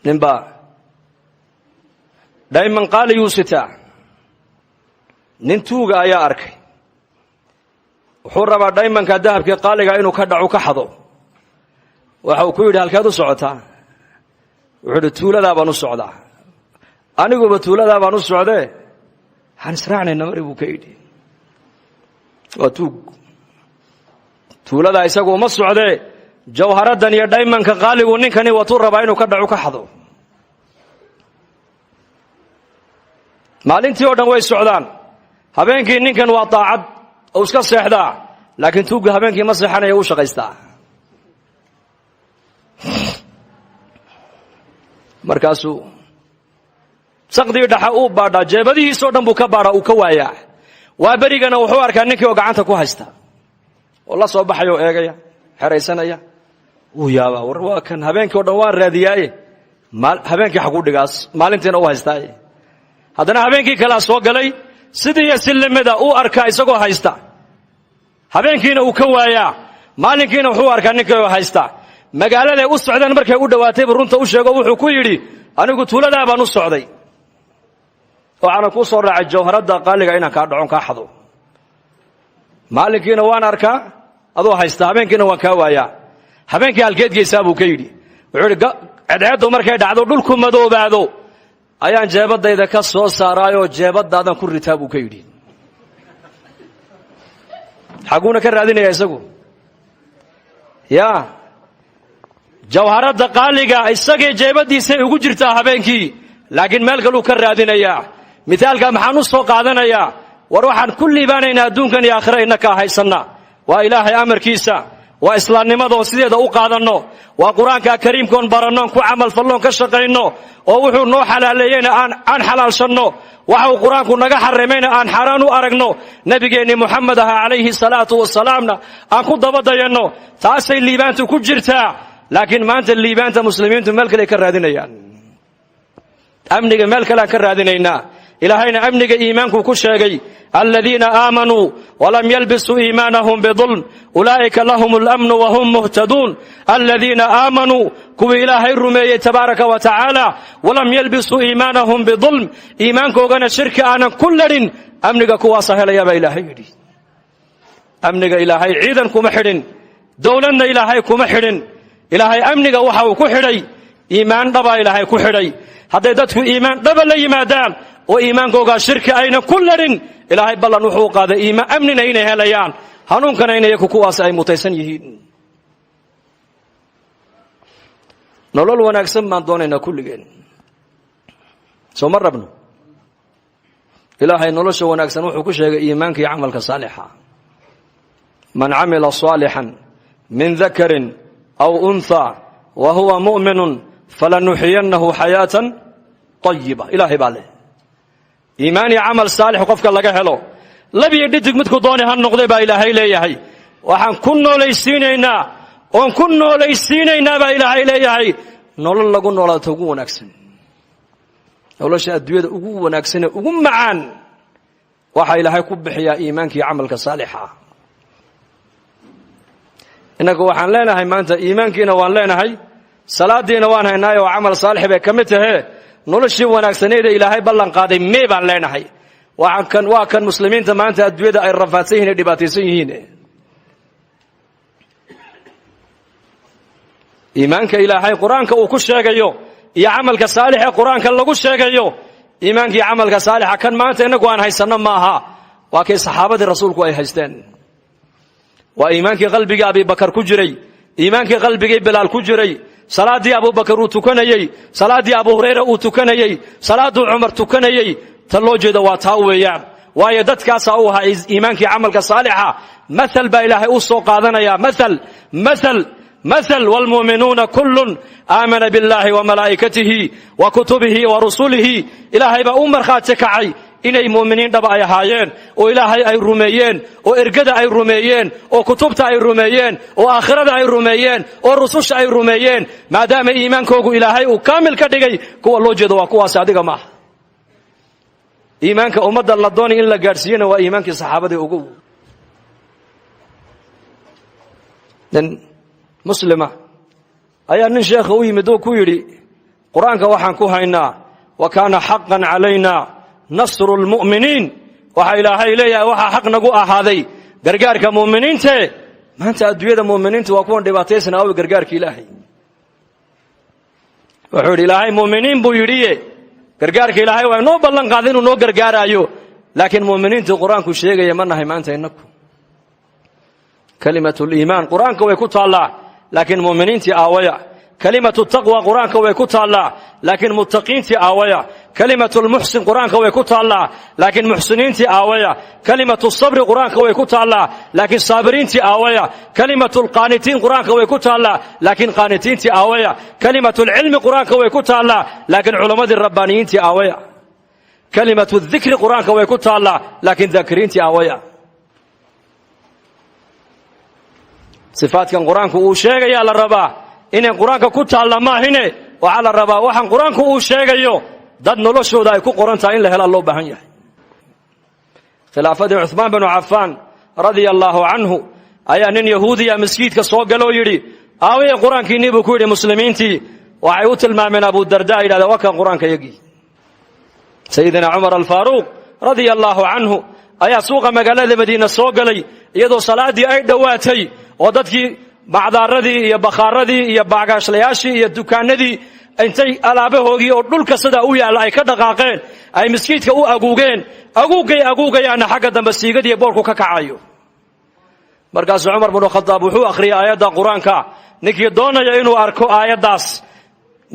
Ninbaa dhayman qaaliyuu sitaa. Nin tuuga ayaa arkay, wuxuu rabaa dhaymanka dahabkii qaaliga inuu ka dhacu, ka xado. Waxa uu ku yidhi: "Halkeed u socotaa?" Wuxuu yidhi: "Tuuladaa baan u socdaa." "Aniguba tuuladaa baan u socdee, waxaan israacnayna mari," buu ka yidhi. Waa tuug, tuuladaa isagu uma socdee, jawharadan iyo dhaymanka qaaligu ninkani watuu rabaa inuu ka dhacu, ka xado. Maalintii oo dhan way socdaan. Habeenkii ninkan waa daacad oo iska seexdaa, laakiin tuugga habeenkii ma seexanaya, uu shaqaystaa. Markaasuu saqdii dhaxa uu baadhaa, jeebadihiisoo dhan buu ka baadhaa, uu ka waayaa. Waa berigana wuxuu arkaa ninkii oo gacanta ku haysta oo la soo baxaya oo eegaya, xeraysanaya. Wuu yaabaa: "War waa kan, habeenkii o dhan waan raadiyaaye, habeenkii xaguu dhigaas, maalintiina u haystaaye?" Haddana habeenkii kalea soo galay, sidiiyo si lamida uu arkaa isagoo haysta. Habeenkiina uu ka waayaa, maalinkiina wuxuu arkaa ninkii oo haysta. Magaaladay u socdeen markay u dhowaatay buu runta u sheego. Wuxuu ku yidhi: "Anigu tuuladaa baan u socday, waxaana kuu soo raacay jawharadda qaaliga inaan kaa dhacon, kaa xado. Maalinkiina waan arkaa adoo haysta, habeenkiina waan kaa waayaa. Habeenkii halkeed geysaa?" buu ka yidhi. Wuxuu yidhi: "Cadceeddu markay dhacdo, dhulku madoobaado, ayaan jeebadayda ka soo saaraayoo jeebadaadan ku ritaa," buu ka yidhi. Xaguuna ka raadinaya isagu? Yaa jawharadda qaaliga isagay jeebadiisay ugu jirtaa habeenkii, laakiin meel kaluu ka raadinayaa. Mithaalka maxaan u soo qaadanayaa? War waxaan ku liibaanaynaa adduunkan iyo aakhira innakaa haysanna waa Ilaahay amarkiisa, waa islaamnimadoon sideeda u qaadanno, waa Qur-aanka kariimkoon barannoon, ku camalfalloon, ka shaqayno, oo wuxuu noo xalaaleeyeyna aan xalaalshanno, waxa uu Qur-aanku naga xarimayna aan xaaraan u aragno, nebigeennii Muxamed ahaa calayhi salaatu wasalaamna aan ku dabadayanno. Taasay liibaantu ku jirtaa. Laakiin maanta liibaanta muslimiintu meel kale ka raadinayaan, amniga meel kale aan ka raadinaynaa. Ilaahayna amniga iimaankuu ku sheegay: aladiina aamanuu walam yalbisuu iimaanahum bidulm ulaa'ika lahum alamnu wahum muhtaduun. Aladiina aamanuu, kuwii Ilaahay rumeeyey tabaaraka wa tacaala, walam yalbisuu iimaanahum bidulm, iimaankoogana shirki aanan ku ladhin, amniga kuwaasa helaya baa Ilaahay yidhi. Amniga Ilaahay ciidan kuma xidhin, dowladna Ilaahay kuma xidhin. Ilaahay amniga waxa uu ku xidhay iimaan dhabaa Ilaahay ku xidhay. Hadday dadku iimaan dhaba la yimaadaan oo iimaankoogaa shirki ayna ku ladhin, Ilaahay ballan wuxuu qaaday iimaan amnina inay helayaan, hanuunkana in iyaku kuwaas ay mutaysan yihiin. Nolol wanaagsan baan doonaynaa kulligeen, soo ma rabno? Ilaahay nolosha wanaagsan wuxuu ku sheegay iimaanka iyo camalka saalixa. Man camila saalixan min dakarin aw unthaa wa huwa mu'minun falanuxiyannahu xayaatan طayiba. Ilaahay baa leh, iimaan iyo camal saalix qofka laga helo, labiyo dhidig midku dooni ha noqday, baa Ilaahay leeyahay, waxaan ku noolaysiinaynaa oon ku noolaysiinaynaa, baa Ilaahay leeyahay, nolol lagu noolaato ugu wanaagsan. Nolosha adduunyada ugu wanaagsanee ugu macaan waxaa Ilaahay ku bixiyaa iimaanka iyo camalka saalixa ah. Innagu waxaan leenahay maanta iimaankiina waan leenahay, salaadiina waan haynaay oo camal saalix bay ka mid tahee, noloshii wanaagsaneeda Ilaahay ballan qaaday mee baan leenahay? Waxaan kan waa kan muslimiinta maanta adduunyada ay rafaadsan yihin, ay dhibaataysan yihiin. Iimaanka Ilaahay Qur-aanka uu ku sheegayo iyo camalka saalixa Qur-aanka lagu sheegayo, iimaanka iyo camalka saalixa kan maanta innagu aan haysanno maaha, waa kay saxaabadii rasuulku ay haysteen. Waa iimaankii qalbigii Abibakar ku jiray, iimaankii qalbigii Bilaal ku jiray, salaaddii Abubakar uu tukanayey, salaaddii Abu Hurayra uu tukanayey, salaadduu Cumar tukanayey. Ta loo jeeda waa taa weeyaan, waayo dadkaasaa u ahaa iimaankii camalka saalixa. Maal baa Ilaahay u soo qaadanaya, maal maal maal: wlmu'minuuna kullun aamana biاllahi wamalaa'ikatihi wa kutubihi wa rusulihi. Ilaahay baa u markhaati kacay inay mu'miniin dhaba ay ahaayeen, oo Ilaahay ay rumeeyeen, oo ergada ay rumeeyeen, oo kutubta ay rumeeyeen, oo aakhirada ay rumeeyeen, oo rususha ay rumeeyeen, maadaama iimaankoogu Ilaahay uu kaamil ka dhigay. Kuwa loo jeedo waa kuwaasi, adiga maaha. Iimaanka ummadda la doonay in la gaadhsiiyena waa iimaankii saxaabadii ugu. Nin muslima ayaa nin sheekha u yimid oo ku yidhi: Qur-aanka waxaan ku haynaa wa kaana xaqan calayna nasru lmu'miniin. Waxaa Ilaahay leeyahay waxaa xaq nagu ahaaday gargaarka mu'miniinte. Maanta adduunyada mu'miniintu waa kuwan dhibaataysan. Awi gargaarka Ilaahay? Wuxuu yidhi Ilaahay mu'miniin buu yidhiye, gargaarka Ilaahay waa inoo ballan qaaday inuu noo gargaaraayo, laakiin mu'miniintii Qur-aanku sheegaya ma nahay maanta innaku. Kalimatu liimaan Qur-aanka way ku taallaa, laakiin mu'miniintii aawaya? Kalimatu taqwa Qur-aanka way ku taallaa, laakiin muttaqiintii aawaya? Kalimatu lmuxsin Qur-aanka way ku taallaa, laakiin muxsiniintii aawaya? Kalimatu sabri Qur-aanka way ku taallaa, laakiin saabiriintii aawaya? Kalimatu lqaanitiin Qur-aanka way ku taallaa, laakiin qaanitiintii aawaya? Kalimatu lcilmi Qur-aanka way ku taallaa, laakiin culammadii rabbaaniyiintii aawaya? Kalimatu dikri Qur-aanka way ku taallaa, laakiin daakiriintii aawaya? Sifaadkan Qur-aanku uu sheegayaa la rabaa inay Qur-aanka ku taalla maahine. Waxaa la rabaa waxaan Qur-aanku uu sheegayo dad noloshooda ay ku qoran tahay in la helaa loo baahan yahay. Khilaafadii Cuhmaan binu Cafaan radia allaahu canhu ayaa nin yahuudiya maskiidka soo galoo yidhi, aawiya Qur-aankiinnii buu ku yidhi. Muslimiintii waxay u tilmaameen Abudarda, yidhahdeen waa kan Qur-aanka yagii. Sayidina Cumar Alfaaruuq radia allaahu canhu ayaa suuqa magaalada Madiina soo galay iyadoo salaaddii ay dhowaatay, oo dadkii bacdaaradii iyo bakhaaradii iyo baagaashlayaashii iyo dukaanadii intay alaabahoogii oo dhulka sidaa u yaalla ay ka dhaqaaqeen, ay maskiidka u aguugeen. Aguuggay aguugayaanna xagga dambe siigadiiyo boorku ka kacayo. Markaasuu Cumar binu Khadaab wuxuu akhriyay aayadda Qur-aanka. Ninkii doonaya inuu arko aayaddaas,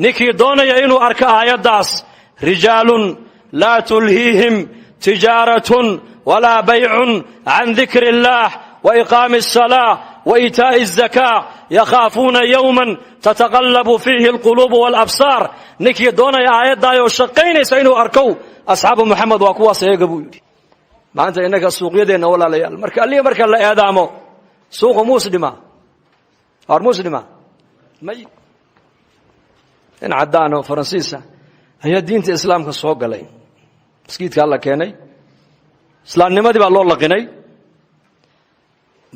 ninkii doonaya inuu arko aayaddaas, rijaalun laa tulhiihim tijaaratun walaa baycun can dikri illaah wa iqaami asalaa wa iitaa'i azakaa yakhaafuuna yowman tataqallabu fiihi alquluubu waalabsaar. Ninkii doonaya aayaddaayoo shaqaynaysa inuu arkow, asxaabu Moxamed waa kuwaas eega buu yidhi. Maanta innaga suuqyadeenna, walaalayaal, marka allihi marka la eedaamo, suuqu muus dhimaa ar muus dhimaa may. Nin caddaan oo Faransiisa ayaa diinta islaamka soo galay. Maskiidkaa la keenay, islaamnimadii baa loo laqinay.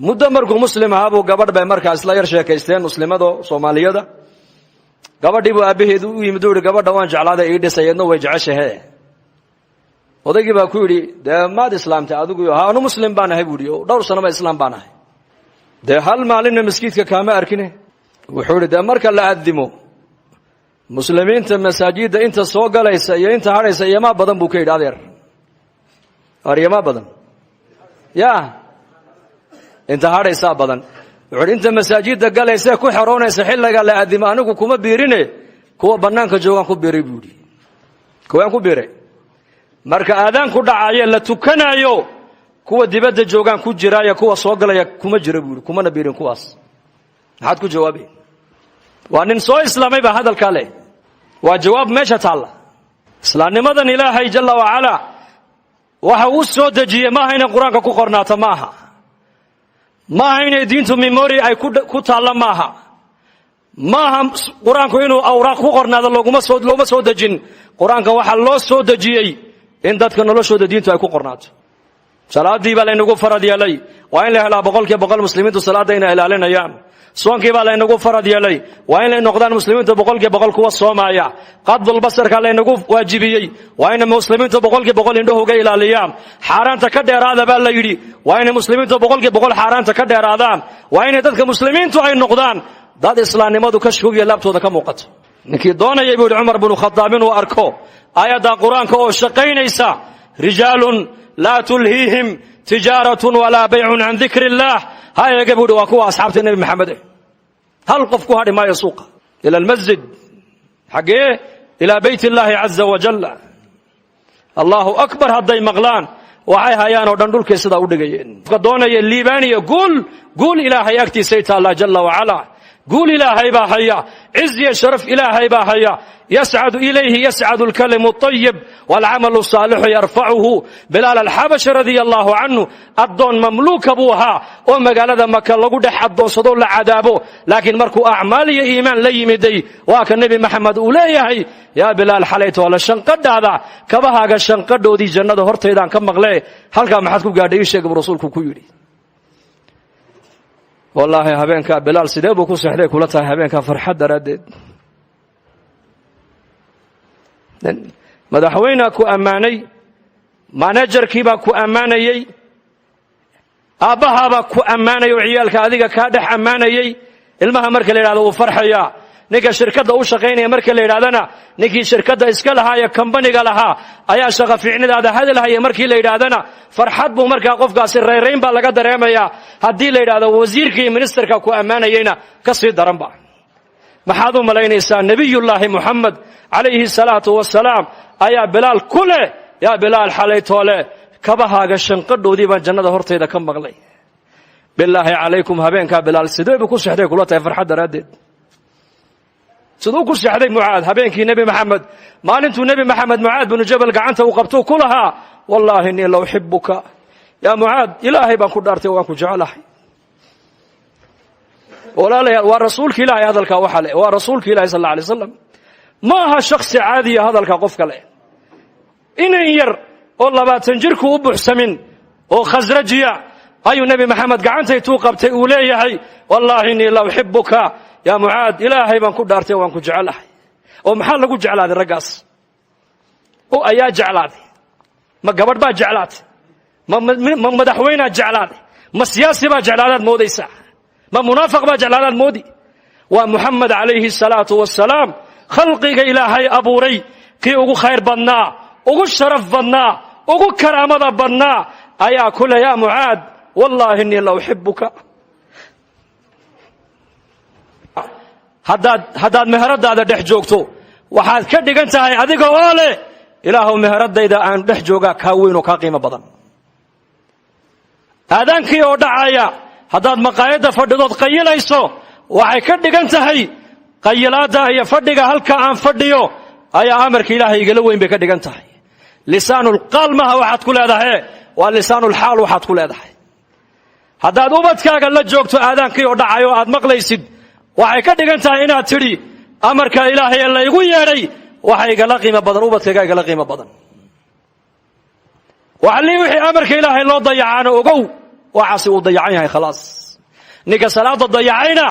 Muddo markuu muslim ahaa buu gabadh bay markaa isla yar sheekaysteen, muslimado Soomaaliyada. Gabadhii buu aabbaheedu u yimid, u yihi gabadha waan jeclaaday, ii dhisay, eedna way jeceshahe. Odaygii baa ku yidhi, dee maad islaamtay adigu? Ha, anu muslim baan ahay buu yidhi, oo dhowr sanoba islaam baan ahay. Dee hal maalinna maskiidka kaama arkine. Wuxuu yidhi, dee marka la addimo muslimiinta masaajidda inta soo galaysa iyo inta hadhaysa iyomaa badan buu ka yidhi. Adeer, aryamaa badan yaa inta hadhaysaa badan. Wuxuu yidhi inta masaajidda galaysa ku xeroonaysa xilliga la addimo anigu kuma biirine, kuwa bannaanka joogaan ku biiray buu yidhi, kuwaan ku biiray. Marka aadaanku dhacaye la tukanaayo kuwa dibadda joogaan ku jiraayo, kuwa soo galaya kuma jira buu yidhi, kumana biirin kuwaas. Maxaad ku jawaabay? Waa nin soo islaamay baa hadalkaa leh. Waa jawaab meesha taalla. Islaamnimadan Ilaahay jalla wacalaa waxa uu soo dejiyey maaha inay Qur-aanka ku qornaato, maaha, maaha inay diintu memory ay ku taalla, maaha, maaha Qur-aanku inuu awraaq ku qornaado. Looguma soo looma soo dejin Qur-aanka. Waxaa loo soo dejiyey in dadka noloshooda diintu ay ku qornaato. Salaadii baa laynagu farad yeelay, waa in la helaa 100% muslimiintu salaadda inay ilaalinayaan. Soonkii baa laynagu farad yeelay, waa inay noqdaan muslimiintu 100% kuwa soomaaya. Qadulbasarka laynagu waajibiyey, waa inay muslimiintu 100% indhahooga ilaaliyaan. Xaaraanta ka dheeraada baa la yidhi, waa inay muslimiintu 100% xaaraanta ka dheeraadaan. Waa inay dadka muslimiintu ay noqdaan dad islaamnimadu ka shugya laabtooda ka muuqato. Ninkii doonayay buu yidhi Cumar binu Khadaab inuu arko aayadda Qur-aanka oo shaqaynaysa, rijaalun laa tulhiihim tijaaratun walaa baycun can dikri illaah, ha eega buu yidhi, waa kuwa asxaabta Nebi Maxamed eh. Hal qof ku hadhi maayo suuqa. Ila almasjid, xaggee? Ilaa beyt illaahi caza wajal. Allahu akbar hadday maqlaan, waxay hayaan oo dhan dhulkay sidaa u dhigayeen. Qofka doonaya liibaaniya guul, guul Ilaahay agtiisay taallaa jalla wacalaa. Guul Ilaahay baa haya, ciz iyo sharaf Ilaahay baa haya. Yascadu ilayhi yascadu alkalimu اطayib waalcamalu saalixu yarfacuhu. Bilaal Alxabashi radia allahu canhu addoon mamluuka buu ahaa oo magaalada Maka lagu dhex addoonsado, la cadaabo, laakiin markuu acmaal iyo iimaan la yimiday, waa ka Nebi Maxamed uu leeyahay, yaa Bilaal, xalayto alle shanqadhaada, kabahaaga shanqadhoodii jannada hortaydaan ka maqlee, halkaa maxaad ku gaadhay? Ii sheeg buu rasuulku ku yidhi. Wallaahi habeenkaa Bilaal sidee buu ku seexday kula tahay habeenkaa farxad daraaddeed? Madaxweynea ku ammaanay, managerkiibaa ku ammaanayey, aabbahaabaa ku ammaanaya oo ciyaalka adiga kaa dhex ammaanayey. Ilmaha marka la yidhahdo wuu farxayaa. Ninka shirkadda u shaqaynaya marka la yidhahdana, ninkii shirkadda iska lahaa ee kambaniga lahaa ayaa shaqa fiicnidaada hadalhaya markii la yidhaahdana, farxad buu markaa qofkaasi, rayrayn baa laga dareemayaa. Haddii la yidhahdo wasiirka iyo ministerka ku ammaanayeyna, ka sii daranba. Maxaad u malaynaysaa? Nebiyullaahi Muxamed calayhi salaatu wasalaam ayaa Bilaal ku leh: "Yaa Bilaal, xalay toole kabahaaga shanqadhoodii baan jannada hortayda ka maqlay." Bilaahi calaykum, habeenkaa Bilaal sidee buu ku sexday kula tahay? Farxad daraaddeed siduu ku seexday Mucaad habeenkii Nebi Maxamed, maalintuu Nebi Maxamed Mucaad binu Jabal gacanta uu qabtuu ku lahaa: "Wallaahi innii la uxibuka yaa Mucaad, Ilaahay baan ku dhaartay, waan ku jeclahay." Walaalayaal, waa rasuulka Ilaahay hadalkaa waxa le, waa rasuulka Ilahi sal alla alay slam, ma aha shaksi caadiya hadalka qofka leh. Inan yar oo 20 jirku u buxsamin oo khasrajiya ayuu Nebi Maxamed gacantaytuu qabtay uu leeyahay: "Wallaahi innii la uxibuka yaa Mucaad, Ilaahay baan ku dhaartay, waan ku jecelahay." Oo maxaa lagu jeclaaday raggaas? Oo ayaa jeclaaday? Ma gabadh baa jeclaatay? Ma madaxweynaa jeclaaday? Ma siyaasi baa jeclaadaad moodaysaa? Ma munaafiq baa jeclaadaad moodi? Waa Muxamed calayhi salaatu wasalaam, khalqiga Ilaahay abuuray kii ugu khayr badnaa, ugu sharaf badnaa, ugu karaamada badnaa ayaa ku leh: "Yaa Mucaad, wallaahi innii la uxibuka." Haddaad meheradaada dhex joogto, waxaad ka dhigan tahay adiga oo leh: "Ilaahow, meheradayda aan dhex joogaa kaa weyn oo kaa qiimo badan." Aadaankii oo dhacaya haddaad maqaayadda fadhidood qayilayso, waxay ka dhigan tahay: "Qayilaadda iyo fadhiga halka aan fadhiyo ayaa amarka Ilaahay igala weyn," bay ka dhigan tahay. Lisaanulqaal maha waxaad ku leedahay, waa lisaanulxaal waxaad ku leedahay. Haddaad ubadkaaga la joogto aadaankii oo dhacayo aad maqlaysid, waxay ka dhigan tahay inaad tidhi: "Amarka Ilaahay ee laygu yeedhay waxa igala qiimo badan ubadkayga igala qiimo badan." Waxalii wixii amarka Ilaahay loo dayacaana, ogow, waxaasi uu dayacan yahay, khalaas. Ninka salaada dayacayna